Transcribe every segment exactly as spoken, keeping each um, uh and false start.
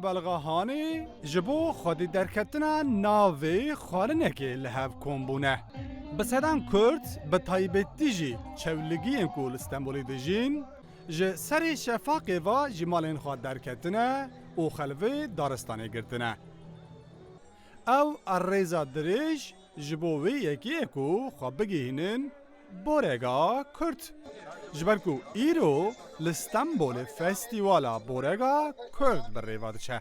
Belga Hanê ji bo xwedî derketina navê xwarinekê li hev kom bûne. Bi sedan Kurd, bi taybetî jî Çewligiyên ku li Stenbolê dijîn, ji serê şefaqê ve ji malên xwe derketine û xelvê daristanê girtine. Ew rêza dirêj ji bo wê yekê ye ku xwe bigihînin Borega Kurd. Ji ber ku îro li Stenbolê festîvala Borega Kurd bi rê ve diçe.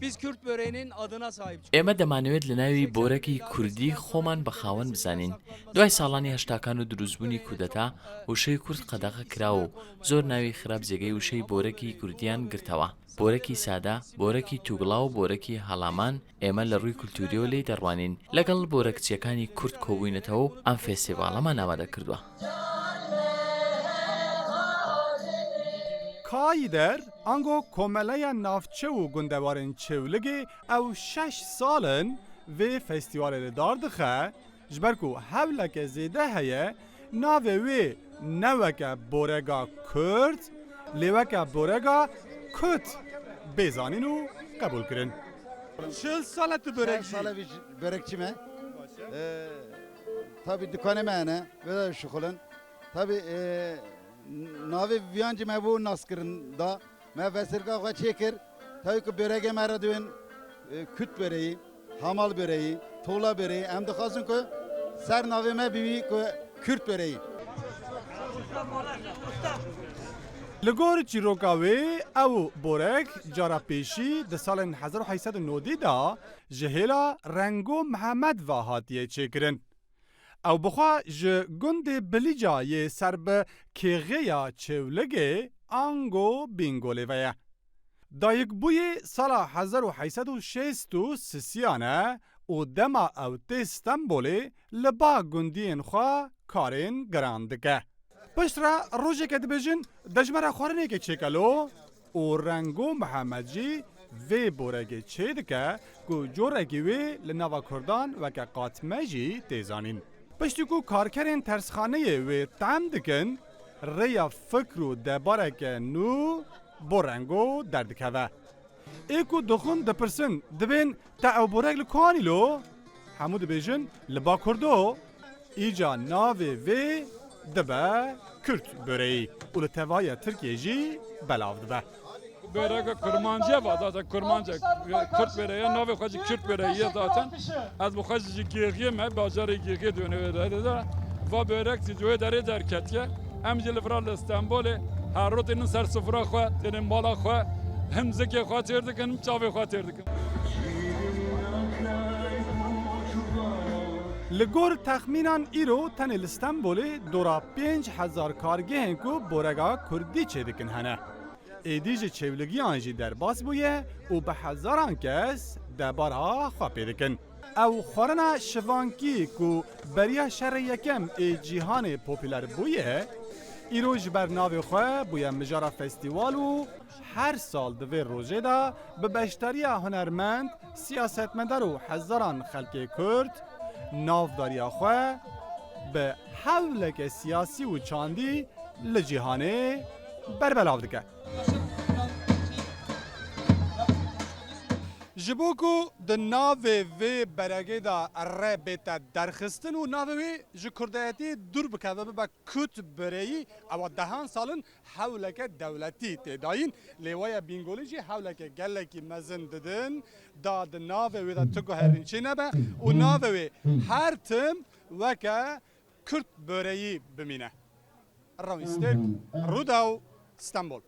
Biz Kürt böreğinin adına sahip çıkıyoruz. ئێمە دەمانەوێت لە ناوی بۆرەکی کوردی خۆمان بە خاوەن بزانین. دوای ساڵانی هەشتاکان و دروستبوونی کودەتا، وشەی کورد قەدەغە کرا و زۆر ناوی خراپ جێگەی وشەی بۆرەکی کوردیان گرتەوە. بۆرەکی سادە، بۆرەکی توگڵا و بۆرەکی هەڵامان ئێمە لە ڕووی کولتوریەوە لێی دەڕوانین، لەگەڵ بۆرەکچیەکانی کورد کۆبووینەتەوە و ئەم فێستیڤاڵەمان ئامادە کردووە. Kayîder, ango Komeleya Navçe û Gundewarên Çewligê ew şeş sal in vê festîvalê li dar dixe, ji ber ku hewleke zêde heye navê wê ne weke borega Kurd, lê weke borega Kut bê zanîn û qebûlkirin. Çil sal e tu börekçî? Çil sal e vî börekçî me. Ee, tabii dükkanê me hene, vê de şixulin. Tabii, e, navê viyan jî me bû naskirin da. Me vesêrka xwe çêkir. Tabii ku böregê me re diwên, e, Kürt böreği, hamal böreği, tuğla böreği. Em dixwazin ku ser navê me bibî ku Kürt böreği. Li gor çîroka wê, ew borek cara pêşî di salên hezar û heyt sed û nodî de ji hêla Rengo Mihemed ve hatiye çêkirin. Ew bi xwe ji gundê Bilîca yê ser bi kêxeya Çewligê ango Bîngolê ve ye. Dayikbûyî sala hezar û heyt sed û şêst û sisiyan e û dema ew tê Stenbolê li ba gundiyên xwe karên giran dike. Pişt re rojeke dibêjin, de ji me re xwarinekê çêke lo û Rengo Mihemed jî vê boregê çêdike ku corekî wê li nava Kurdan weke qatme jî tê zanîn. Piştî ku karkerên tersxaneyê wê tehm dikin, rêya fikr û debareke nû bo Rengo derdikeve. Ê ku dixwin dipirsin, dibên te ew borek li ku anî lo? Hemû dibêjin, li Bakurdo. Îca navê vê dibe Kürt böreği û li tevaya Tirkiyê jî belav dibe. Böreka kurmancî ye, va zaten kurmanc e. Kürt böreği ye, navê xwe jî Kürt böreği ye zaten. Ez bi xwe jî ji Gêxiyê me, bajarê Gêxiyê dönüyor derede. Va börek jî wê derê derketiye. Em jî li vira li Stenbolê her roj tênin ser sifra xwe, tênin mala xwe, him zikê xwe têr dikin, him çavê xwe têr dikin. Li gor texmînan îro tenê li Stenbolê dora pênc hezar kargehên ku borega kurdî çêdikin hene. Êdî ji Çewligiyan jî derbas bûye û bi hezaran kes debara xwe pê dikin. Ew xwarina şivankî ku beriya şerê yekem ê cîhanê popûler bûye, îro ji ber navê xwe bûye mijara festîval û her sal di vê rojê de bi beşdariya hunermend, siyasetmedar û hezaran xelkê Kurd navdariya xwe bi hewleke siyasî û çandî li cîhanê berbelav dike. Ji bo ku di navê vê beregê de re bête derxistin û navê wê ji kurdayetiyê dûr bikeve, bibe Kürt böreği, ewa dehan sal in hewleke dewletî tê dayîn, lê waya Bîngolî jî hewleke gelekî mezin didin, da di navê wê de tu guherîn çê nebe û navê wê her tim weke Kürt böreği bimîne. Rawîn Stêrk, Rûdaw, Stenbol.